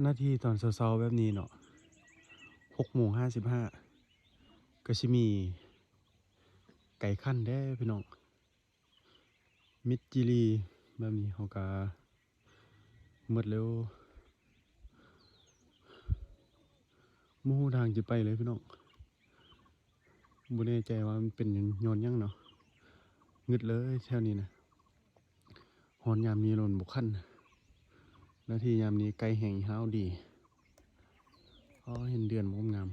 ນາທີຕອນເຊົ້າໆແບບນີ້ເນາະ ຫົກໂມງຫ້າສິບຫ້າ ກໍຊິມີໄກ່ຂັນແດ່ພີ່ນ້ອງ. ມິດຈີຣີແບບນີ້ເຮົາກໍໝົດແລ້ວ ບໍ່ຮູ້ທາງຊິໄປເລີຍພີ່ນ້ອງ. ບໍ່ແນ່ໃຈວ່າມັນເປັນຫຍັງ ຍ້ອນຫຍັງເນາະ ງຶດເລີຍແຖວນີ້ນະ. ຮອດຍາມນີ້ແລ້ວມັນບໍ່ຄັນ ນາທີຍາມນີ້ໄກ່ແຮ່ງຫ້າວດີ. ອໍ ເຫັນເດືອນບໍ່ງາມ.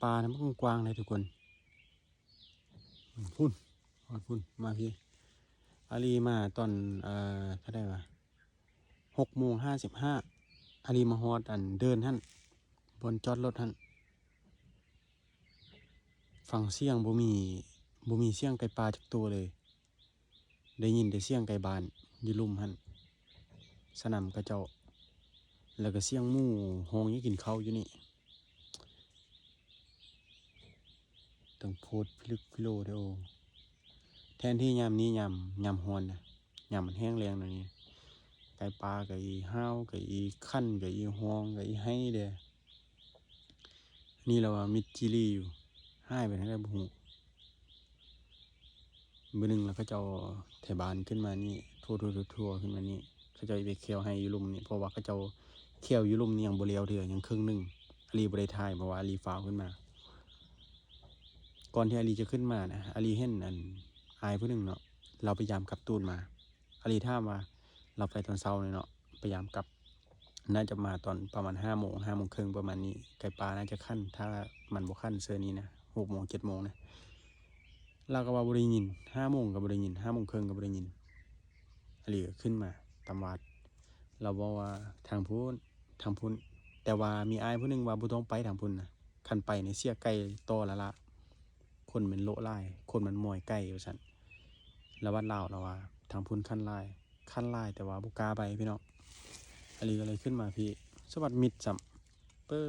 ປ່ານະມັນກວ້າງເດ້ທຸກຄົນ. ພຸ້ນ ຮອດພຸ້ນ ມາພີ້. ອາລີມາຕອນ ເອີ ເທົ່າໃດວະ ຫົກໂມງຫ້າສິບຫ້າ ອາລີມາຮອດອັນເດີ່ນຫັ້ນ ບ່ອນຈອດລົດຫັ້ນ. ຟັງສຽງ ບໍ່ມີ ບໍ່ມີສຽງໄກ່ປ່າຈັກໂຕເລີຍ. ໄດ້ຍິນແຕ່ສຽງໄກ່ບ້ານຢູ່ລຸ່ມຫັ້ນ ສະໜາມເຂົາເຈົ້າ ແລ້ວກໍສຽງໝູຮ້ອງຢາກກິນເຂົ້າຢູ່ນີ້. ຕ້ອງໂພດພິລຶກພິໂລເດີ້. ໂອ້ ແທນທີ່ຍາມນີ້ ຍາມ ຍາມຮ້ອນນະ ຍາມມັນແຫ້ງແລ້ງແນວນີ້ ໄກ່ປ່າກໍອີຮ່າວ ກໍອີຂັນ ກໍອີຮ້ອງ ກໍອີໄຫ້ເດ້. ນີ້ລາວວ່າມິດຈີຣີຢູ່ ຫາຍໄປທາງໃດບໍ່ຮູ້. ມື້ໜຶ່ງລະເຂົາເຈົ້າໄທບ້ານຂຶ້ນມານີ້ ທົ່ວໆໆໆ ຂຶ້ນມານີ້ ເຂົາເຈົ້າໄປແຂ້ວໄຮ່ຢູ່ລຸ່ມນີ້ ເພາະວ່າເຂົາເຈົ້າແຂ້ວຢູ່ລຸ່ມນີ້ຍັງບໍ່ແລ້ວເທື່ອ ຍັງເຄິ່ງໜຶ່ງ. ອາລີບໍ່ໄດ້ຖ່າຍ ເພາະວ່າອາລີຟ້າວຂຶ້ນມາ. ກ່ອນທີ່ອາລີຈະຂຶ້ນມານະ ອາລີເຫັນອັນ ອ້າຍຜູ້ໜຶ່ງເນາະ ລາວໄປຢາມກັບຕູນມາ. ອາລີຖາມວ່າ ລາວໄປຕອນເຊົ້ານີ້ເນາະ ໄປຢາມກັບ ໜ້າຈະມາຕອນປະມານຫ້າໂມງ ຫ້າໂມງເຄິ່ງປະມານນີ້. ໄກ່ປ່າໜ້າຈະຂັນ ຖ້າມັນບໍ່ຂັນເທື່ອນີ້ນະ ຫົກໂມງ ເຈັດໂມງນະ. ລາວກໍວ່າບໍ່ໄດ້ຍິນ ຫ້າໂມງກໍບໍ່ໄດ້ຍິນ ຫ້າໂມງເຄິ່ງກໍບໍ່ໄດ້ຍິນ. ອາລີກໍຂຶ້ນມາຕາມວາດ ລາວບອກວ່າທາງພຸ້ນ ທາງພຸ້ນ ແຕ່ວ່າມີອ້າຍຜູ້ໜຶ່ງວ່າບໍ່ຕ້ອງໄປທາງພຸ້ນນະ ຄັນໄປນີ້ເສຍໄກ່ຕໍ່ລະລະ ຄົນມັນໂລະຫຼາຍ ຄົນມັນມອຍໄກ່ວ່າຊັ້ນ. ລະບາດລາວລະວ່າທາງພຸ້ນຂັນຫຼາຍ ຄັນຫຼາຍ ແຕ່ວ່າບໍ່ກ້າໄປພີ່ນ້ອງ. ອາລີກໍເລີຍຂຶ້ນມາພີ້ ສະບັດມິດຊ້ຳ ເປີ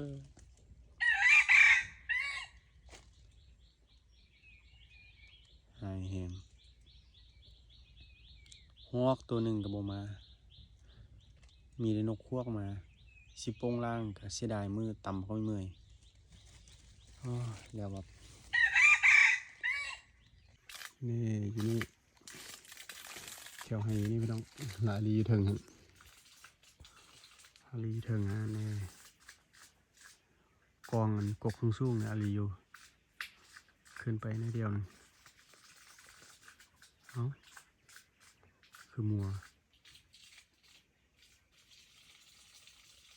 ຮ້າຍແຮງ. ຮອກໂຕໜຶ່ງກໍບໍ່ມາ ມີແຕ່ນົກຮວກມາ. ຊິໂປ່ງລ່າງກໍເສຍດາຍ ມື້ຕຳເຂົ້າເມື່ອຍ. ໂອ້ຍ ແລ້ວແບບ ນີ້ ຢູ່ນີ້ ແຖວໄຮ່ນີ້ພີ່ນ້ອງ ລະອາລີຢູ່ເທິງຫັ້ນ ອາລີຢູ່ເທິງຫັ້ນແນ່ ກອງອັນກົກສູງໆ ອາລີຢູ່ ຂຶ້ນໄປໜ້ອຍດຽວໜຶ່ງ. ເອົ້າ ຄືມົວ